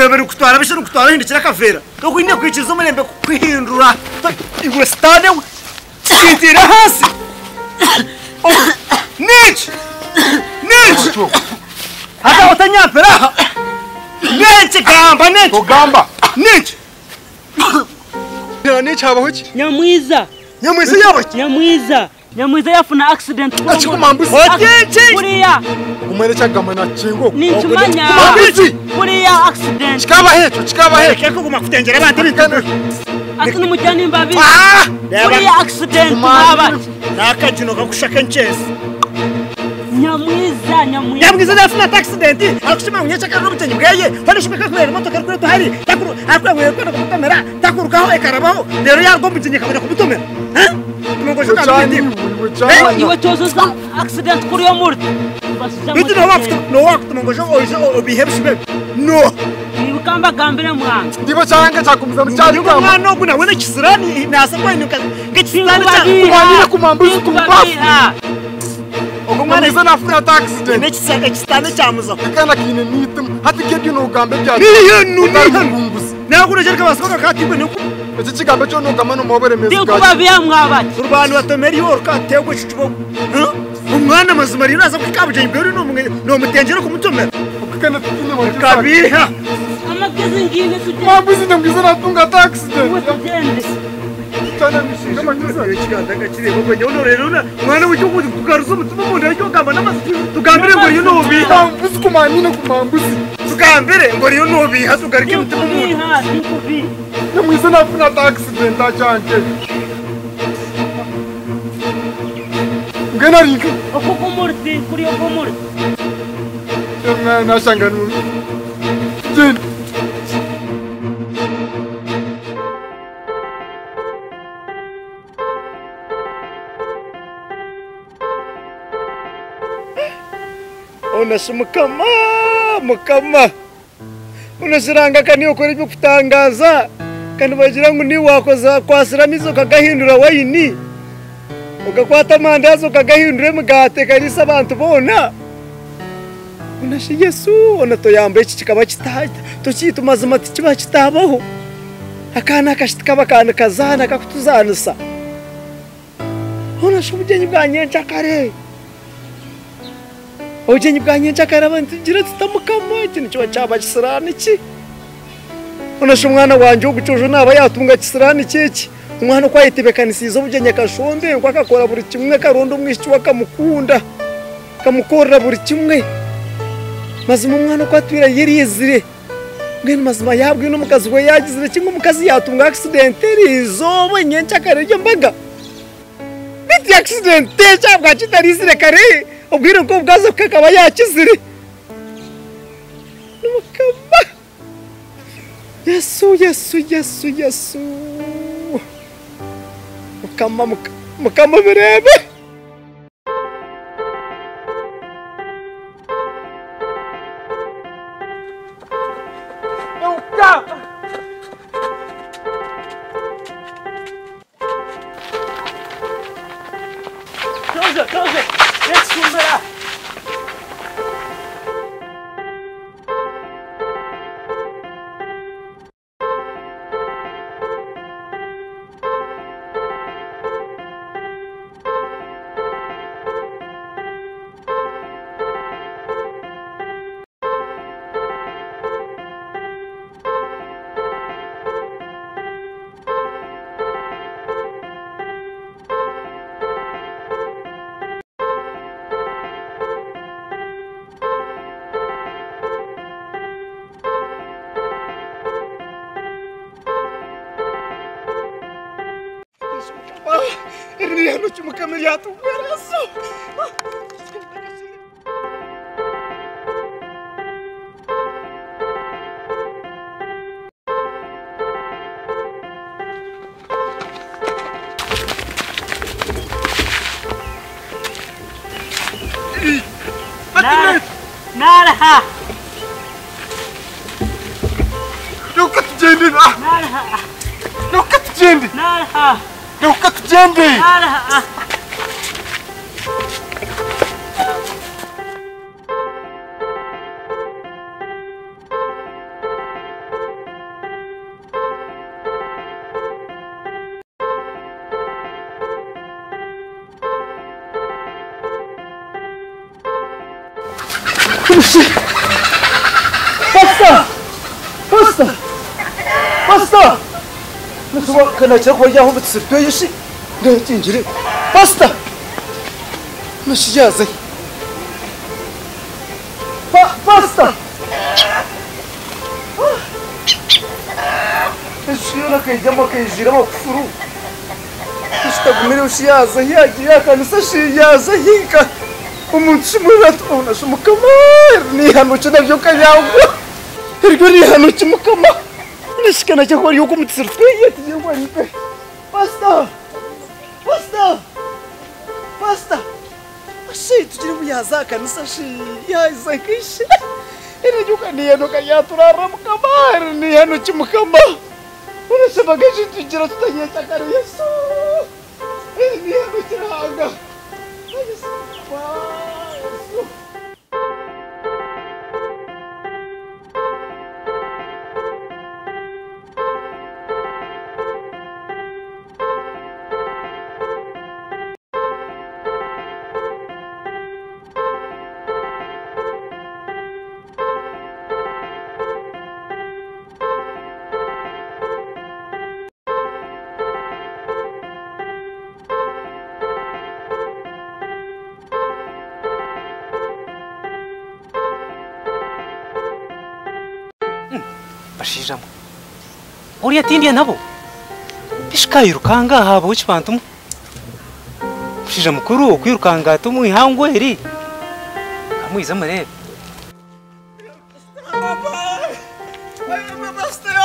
Oreeba rikutwara busha rikutwara ohindukire akaveera. Tokwine kwikiriza omurembe kukuhindura. Iwe sitaane we! Sintiire ahansi! Niki? Niki? Haza otanyampira aha! Nenki gamba nenki? Togamba! Niki? Niki habaho ki? Nyamwiza! Nyamwiza yaaba ki? Nyamwiza! Nyamwiza yafuna accident Ekikumambuzi. Otinki? Kuriya Ogumwe nekyagamba nakinga oku. ninkimanya Kumambuzi. kuriya accident Kikabaho ekyo kikabaho ekyo. Reka kuguma kutengyera abantu ebintu. ati nimujya nimbabi Ah! kuriya accident mwaba N'akagino kakushaka enkyesi. Nyamwiza Nyamwiza Nyamwiza yafuna accident arikushima ngu nyekyakara n'obugyenyi bweye hoona kakureba emotoka erikureetwa hari takuru arikureeba erikwenda kumutomera takurukaho ekarabaho reero yaruga omu bugyenyi ekabona kumutomera. Iwe kyozoza accident kuriya omuri Bitu nowakutuma ngu oije obihe ebishuba ebi. No! Nibuka mbagambire mwana Ndibo kyange kyagumiza Niba omwana ogu nawe n'ekisiraani naasa kwenuka nk'ekisiraani kya Kumanyire kumambuzi kumbafu. Ogwo mwana Nyamwiza nafuna ata accident. n'ekisitaani kyamuzaho. Akana kiine niitimu. Hati kebyo nogamba ebya. Nihenu Otari nihenu. mukunguzi. Nakurekyera kabaasa kakatibwe niku Eki kigambo ekyo nogamba nomuha oburemeezi bwakyo. Tinkubabiha mwabaki Urbantu batomera orukategwa ekicubo. Omwana mazima rero naza kuhika aha bugyenyi bwewe nomutengyera okumutomera. Akana tikiine magezi. Kabiha. amagezi ngine tugende Kumambuzi nyamwiza natunga ata accident. iwe tugende Kyana amagezi. Ekiganza ngakireba ogwo nyowe norero mwana w'igihugu tugaruza omutima omunda y'ogamba n'amazima tugambire ngu oriyo nobiha. Kumambuzi kumanyine kumambuzi. Tugambire ngu oriyo nobiha tugaruke emitima omunda. tinkubiha tinkubiha Nyamwiza nafuna ata accident akyange. Mbwenu arinka. uko kumurti kuriya kumurti Mwana nashanga nubi. Genda. Onasi mukama mukama onasiranga kani okora ebyokutangaza kandi bagira ngu niwe wakoza kwasira amaizi okagahindura wayini okakwata amandazi okagahindura emigaati ekariisa abantu boona onashi Yesu ona toyamba eki kikaba kita tokiitu mazima tikiba kitabaho akaana akashi tikaba kaana kazaana kakutuzaanisa onashi obugyenyi bwa nyenkyakare obugyenyi bwa nyenkyakare abantu tugira tuta mukama eki nikiba kyaba kisiraani ki onashi omwana wangye ogu kyojo naaba yatunga kisiraani kyeki omwana oku ayetebekanisiize obugyenyi akashombenkwa akakora buri kimwe akaronda omwishiki we akamukunda akamukorera buri kimwe mazima omwana oku atwire yeryezire mbwenu mazima yabwine omukazi we yagizire kimwe omukazi yatunga accident eriizooba nyenkyakare ry'embaga bitu accident ekyabwa kitarizire kare obwire nk'obwaza kukakaba yakizire mukama Yesu Yesu Yesu Yesu mukama mukama birebe. Tozo tozo letsumbera Eri hano kimukama ryatugwera Yesu. Naraha Reka tugende. naraha Reka tugende. naraha Reka tugende. naraha Pastor! Pastor! Pastor! Kanakira kuba ryaho omutisiri tweyeshi ndakingire. Pastor! Nashiyaze. Pa Pastor! Eshiyo nakaijamo akaijira amakufuru. Eshitagumire oshiyaza yagiye akanisa shiyaza hinka. Omuntu shimuratu onashe mukama nihanuki nabyo kanyagwa. Eryo nihanuki mukama. Nishikana cyo yuko umutisiri tweye tugiye kwaripe. Pastor! Pastor! Pastor! Shi tugire buyaza akanisa shi yaza kishi. Eryo kanihanuka yaturara mukama nihanuki mukama. Urasaba kenshi tugira tutanyeta kare Yesu. Nihanuki hanga. Yesu. Yesu. Bashijamo uriya tindya nabo bishikayirukanga habo kibantu mushija mukuru okwirukanga tumwihangwe eri kamwiza murebe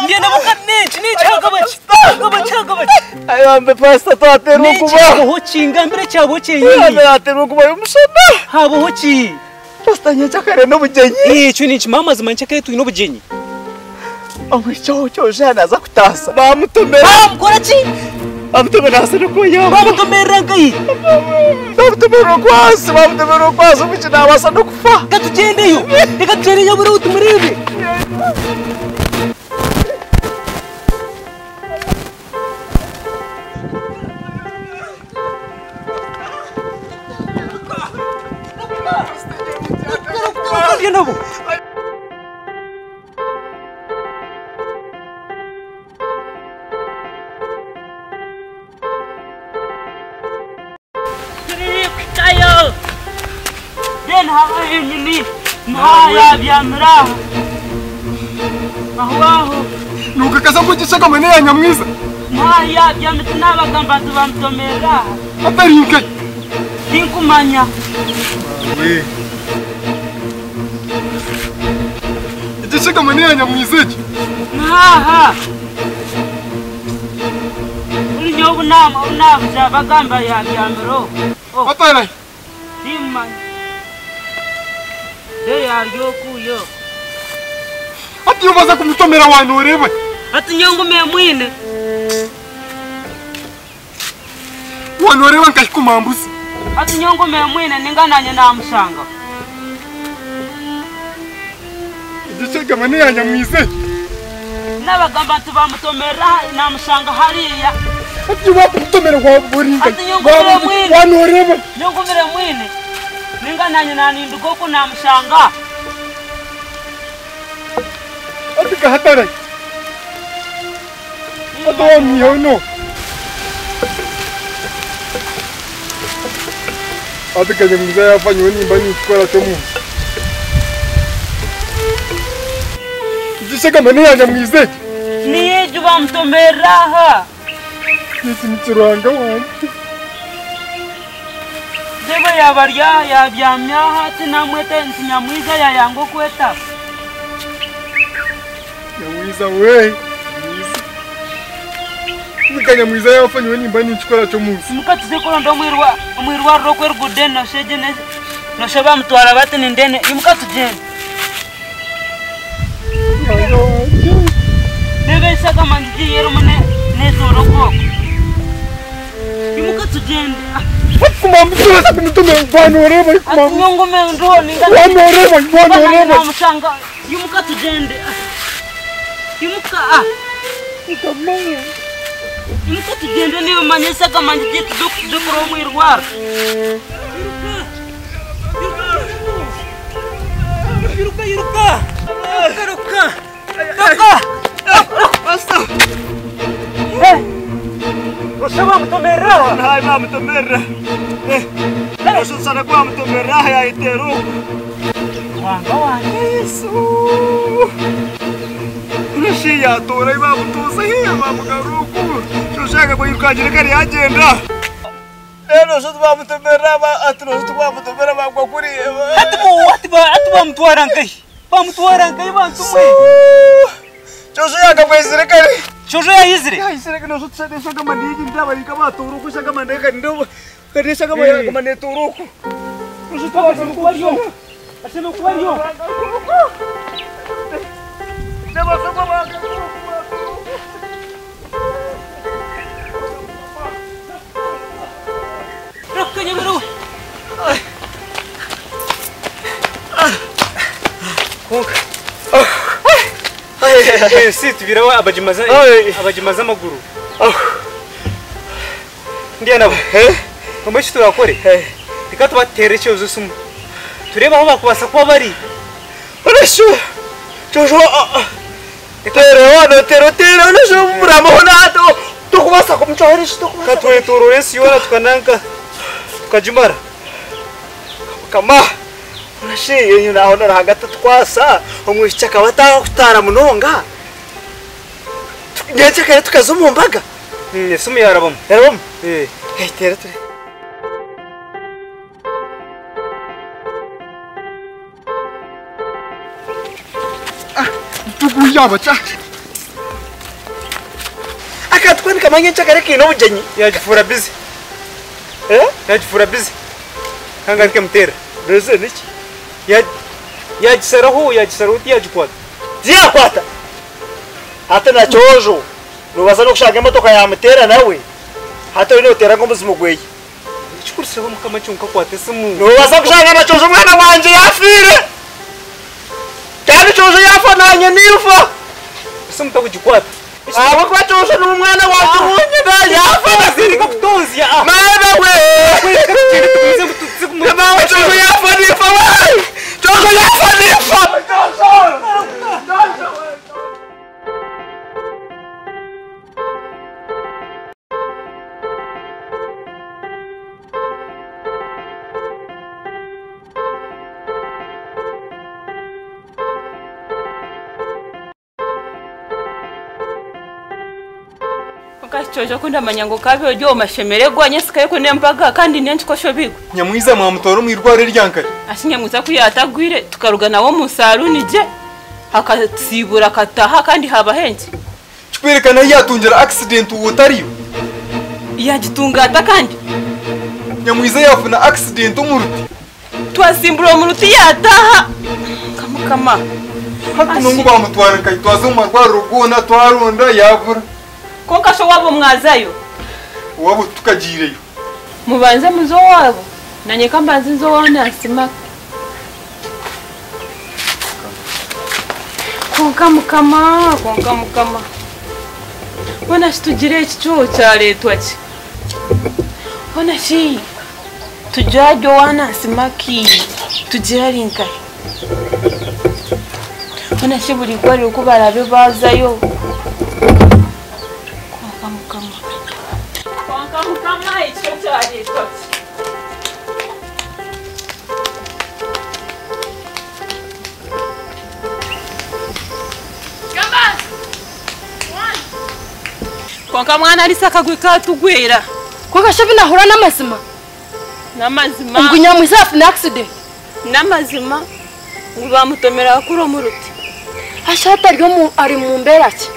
ndiye nabo kanenchi nichagabachi gabachagabachi Ayambe pastor twatera okuba haboho kingambire cyabo cyenyini atera okuba y'omushana haboho ki pastor nyekyakare n'obugyenyi ekyo nikimama mazima nkyakaye twine obugyenyi. Omwicho cyo naza kutasa bamutomera bamukora ki bamutomera hasi nuko bamutomerera nkayi bamutomera okwasi bamutomera okwasi omwiki nabasa n'okufa katugendeyo reka tugendeyo buri tumurebe. Nabo Nukakaza kugishaga mwene ya nyamwiza. Naya byamituna bagamba tubamtomera. Atari nke. Tinkumanya. We. Igishaga mwene ya nyamwiza iki? Naha. Uri nyobu nama unabuja bagamba ya byamiro. Atari. Timanya. De yaryo kuyo. Ati ubaza kumutomera wantu urebe. Ati nyongume mwine. Wantu urebe nkahikumambuza. Ati nyongume mwine ningananye namushanga. Igishega mane ya nyamwize. Nabagamba tubamutomera namushanga hariya. Ati ubaza kumutomera kwa buringa. Ati nyongume mwine. Wantu urebe. Nyongumire mwine. Ningananye naninduko namushanga. Ati kahatara. Ati wamwiho no. Ati kanyamwiza yafanywe nimba nikikora cyo mu. Igishega mane ya nyamwize. Niye bamutomera ha. Niki nikiranga wanjye. Debe yabarya yabyamya hati namwete ntinyamwiza yayango kweta. Nyamwiza we. Nyamwiza. Nyamwiza yafanywe nimba nikikora cyo mu. Mukatuze kuronda omwirwa omwirwa rokwerugudde noshegene nosheba mutwara bati nindene imukatugende. Debe isaka manjiji yerumune nezoroko. Imukatugende. Kumambuza kumutume wantu urebe kumambuza. Nyongume ndo ninga. Wantu urebe wantu urebe. Namushanga imukatugende. Imuka ah. Ikamanya. Imukatugende niyo manyesa kamanjiji tudukuro mwirwara. Iruka iruka. Iruka iruka. Pastor. Osha bamutomerera. Ntayi bamutomerera. Osha sana kwa mutomerera yayitera uku. Wanga wange. Yesu. Urashi yatora bamutuza hiya bamugaruku. Shoshaka kwirukagira kari yagenda. Rero osha bamutomerera ba ati osha bamutomerera bagwa kuri. Ati bamutwara nkahi. Bamutwara nkahi bantu mwe. Shosha yakakwezire kare. Shosha yayizire. Yayizire kare osha tusadesha kama ndigi ndabarika batora uku shaka mandeka ndo. Kadesha kama yakamanetoro uku. Osha Kuba Ashema kuba ariyo. Ruka nyaburu. Konka. Si tubirawa abajimaza abajimaza amaguru. Ndiya nabo. Ngomba icyo turakore. Reka tubatere icyozo sumu. Turebe aho bakubasa kuba bari. Urashu. Jojo. Tere wano tere tere urashu muramo nato. Tukubasa kumchoheresha tukubasa. Katwetorore siyona tukananka. Tukajumara. Kama. Urashe yenyu naho narahagata twasa omwishiki akaba atakutara munonga. Nyense kare tukaza omu mbaga. Esimu yarabamu. Yarabamu? Eh. Tere tere. Tukuyabacha. Akatwani kamanye nchakare kino bugenyi. Yagifura busy. Eh? Yagifura busy. Kanga mutera. Busy niki? Yagisaraho yagisaraho tiyagikwata. Tiyakwata. Hata na chojo. Nubaza no kushaka imotoka yamutera nawe. Hata we notera ngo muzimo gweye. Chikurisaba mukama cyunka kwata esimu. Nubaza kushaka na chojo mwana wanje yafire. Kandi chojo yafa nanye nifa. Esimu takugikwata. Abo kwa chojo n'umwana wanje wonyine yafa. Zirika kutonzya. Mama we. Mama chojo yafa nifa we. Chojo yafa nifa. Chojo. Chojo kundamanya ngo kabe ojo mashemeregwa nyesikaye ko nembaga kandi nenchikosho bigwe. Nyamwiza mwamutoro mu irware ryankare. Ashinyamwiza kuyatagwire tukaruga nawo mu saluni je akasibura kataha kandi haba henshi. Chikwerekana yatungira accident utariyo. Yagitungata kandi. Nyamwiza yafuna accident umuruti. Twasimbura umuruti yataha. Kamukama. Hatu nungu bamutwara nkayitwaza mu marwaro rugona twarunda yavura. Konka sho wabo mwazayo. Wabo tukagireyo. Mubanze muzo wabo. Nanye kambanze nzo wana asima. Konka mukama, konka mukama. Bona situgire ekicho kyaletwa ki. Bona shi tujajo wana asimaki. Tugira linka. Bona shi buli gwali okubalabe bazayo. Konka mwana alisaka gwika tugwera. Konka shabi nahura n'amazima. N'amazima. Ngo Nyamwiza afuna accident. N'amazima. Ngo bamutomera kuro muruti. Ashata ryo mu ari mu mbera ki.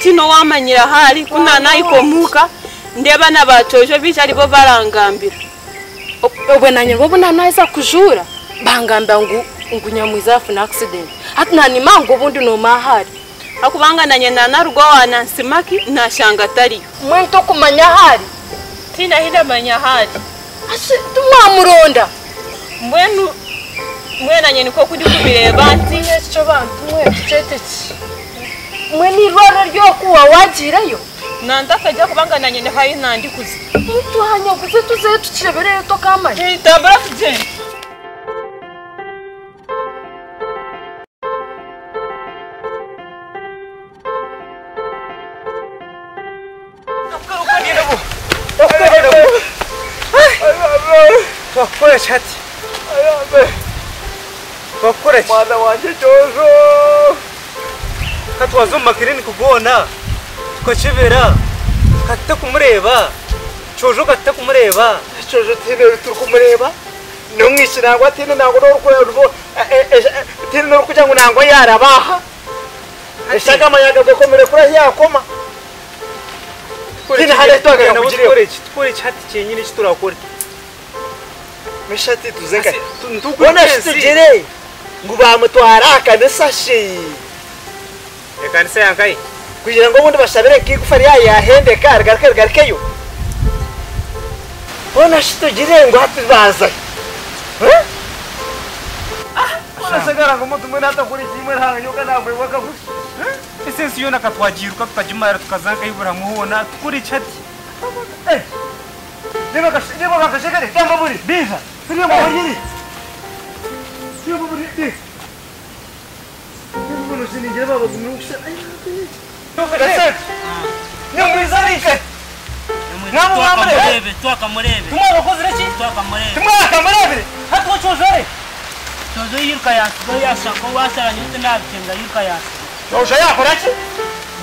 Tino wamanyira hari kunana ikomuka ndeba nabacojo bica aribo barangambira. Obwe nanye bo nanaza kujura bangamba ngo ngo Nyamwiza afuna accident. Ati nani mango bundi no mahari. Akubanga nanye nanarugwa wana nsimaki na shanga tariyo. Mwento kumanya hari. Tina hida manya hari. Asi tumwamuronda. Mbwenu mwe nanye niko kudi kubireba nti cyo bantu mwe tuceteki. Mwe ni rwaro ryo kuwa wagirayo. Nanda kajya kubanga nanye ne hayi nandi kuzi. Mutuhanya kuze tuze tukirebereye tokamanye. Tabara tugende. Twakukora ki hati? Twakukora ki? Mwana wangye Kyojo. Ka twaza omu makiriniki goona tukakyebera katute kumureeba. Kyojo katute kumureeba. Kyojo tihaine oru turikumureeba. N'omwishiki nangwa tihaine nangwa n'orikureeba tihaine n'orikugira ngu nangwa yaaraba aha. Eshagama yaagakomire kuri ahu yaakoma. Tihaine hariya ahu twagaruka kugireeba. Tukore ki hati kyenyini eki turakore? Mesha tituze nkahi? Boona shi tugire ngu baamutwara aha kanisa shi? Ekanisa ya nkahi? Kugira ngu obundi bashabire nk'eigufa ryayo ryahendeka rigaruke rigarukeyo. Boona shi tugire ngu hati baazayo? Boona ngu omuntu mbwenu hati akore ki? Imwe Ruhanga nyowe ka naagwebwa akagusha. Esi ensi yoona ka twagiiruka tukagimara tukaza nkahi buri hamwe hoona, tukore ki hati? Reeba akashekere tamba buri biija turiyo buri turiyo buri Twakamureebire. Kyojo yiruka yansigaho yashusha nk'owashara nyowe tinabicenga yiruka yansigaho. Kyojo yakora ki?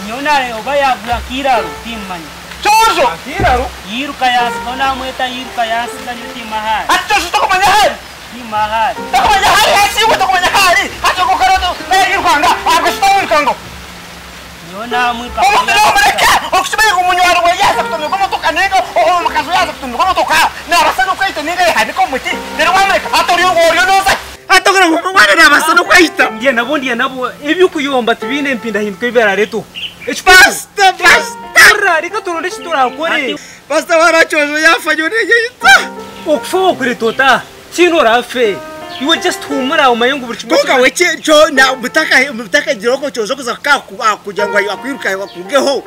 Nyowe nareeba oba yagura nk'eiraro timmanya. Kyojo! Yiruka yansigaho namweta yiruka yansiga nyowe tiima ahari. Hati Kyojo tokumanya ahari? Tiima ahari. Tokumanya ahari hati iwe tokumanya ahari? Hati okukora ota nayirukanga ahabwe shi tomwirukangaho? Nyowe namwiruka. Omuntu nomureka okukimanya ngu munywani we yaza kutumirwa emotoka ninga omukazi we yaza kutumirwa emotoka nabasa nokweyita ninga yehanika omu muti reero wamureka hati oriyo oriyo noza hati ogira ngu omwana nabasa nokweyita. Ndya nabo ndya nabo eby'okuyomba tibiine empindahinduka ebi birareetaho. Pastor pastor. Hurira reka turonde eki turakore. Pastor wara Kyojo yafa nyowe ninyeyita. Okufa wakureeta ota? Tihaine oraafe. Iwe just huumura omanye ngu buri kimwe Kwonka we kyo na butaka butakagira oko Kyojo kuza kugira ngu akwiruka akurugeho.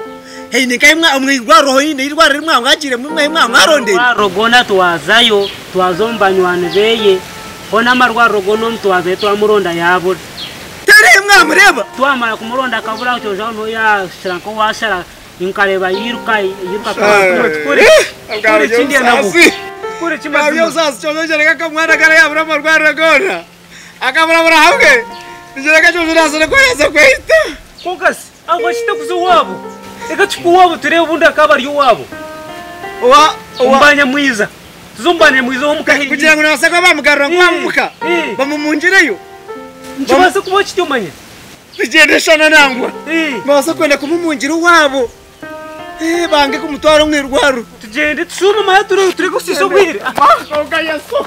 Haine nka omu irwariro haine irwariro eri mwagiiremu ahi mwarondire? Amarwariro goona twazayo, twaza omu banywani beye, hoona amarwariro goona omu twazayo twamuronda yabura. Tihariho ahi mwamureeba? Twamara kumuronda akabura aho Kyojo aho niho yashusha nk'owashara nkareeba yiruka yiruka Tukore ki ndya nabo? Tukore ki mazima? Obusaasi Kyojo ngyereka akamwana kariya yabura amarwariro goona akaburabura hamwe ngyereka Kyojo naasana kuba yaaza kweyita. Kwonka shi ahabwaki tutakuza owaabo? Reka tuhike owaabo tureebe obundi akaba ari owaabo. Omu Banyamwiza. Tuze omu Banyamwiza omu ka Kugira ngu nabaasa kuba bamugarura ngu bamuka bamumungireyo. Nikibaasa kuba kityo omanya. Tugyende shana nangwa. Nibabaasa kwenda kumumungira owaabo. Bange kumutwara omu irwariro. Tugyende tushuume manya tureke kusiisa obwire. Kwonka Yesu.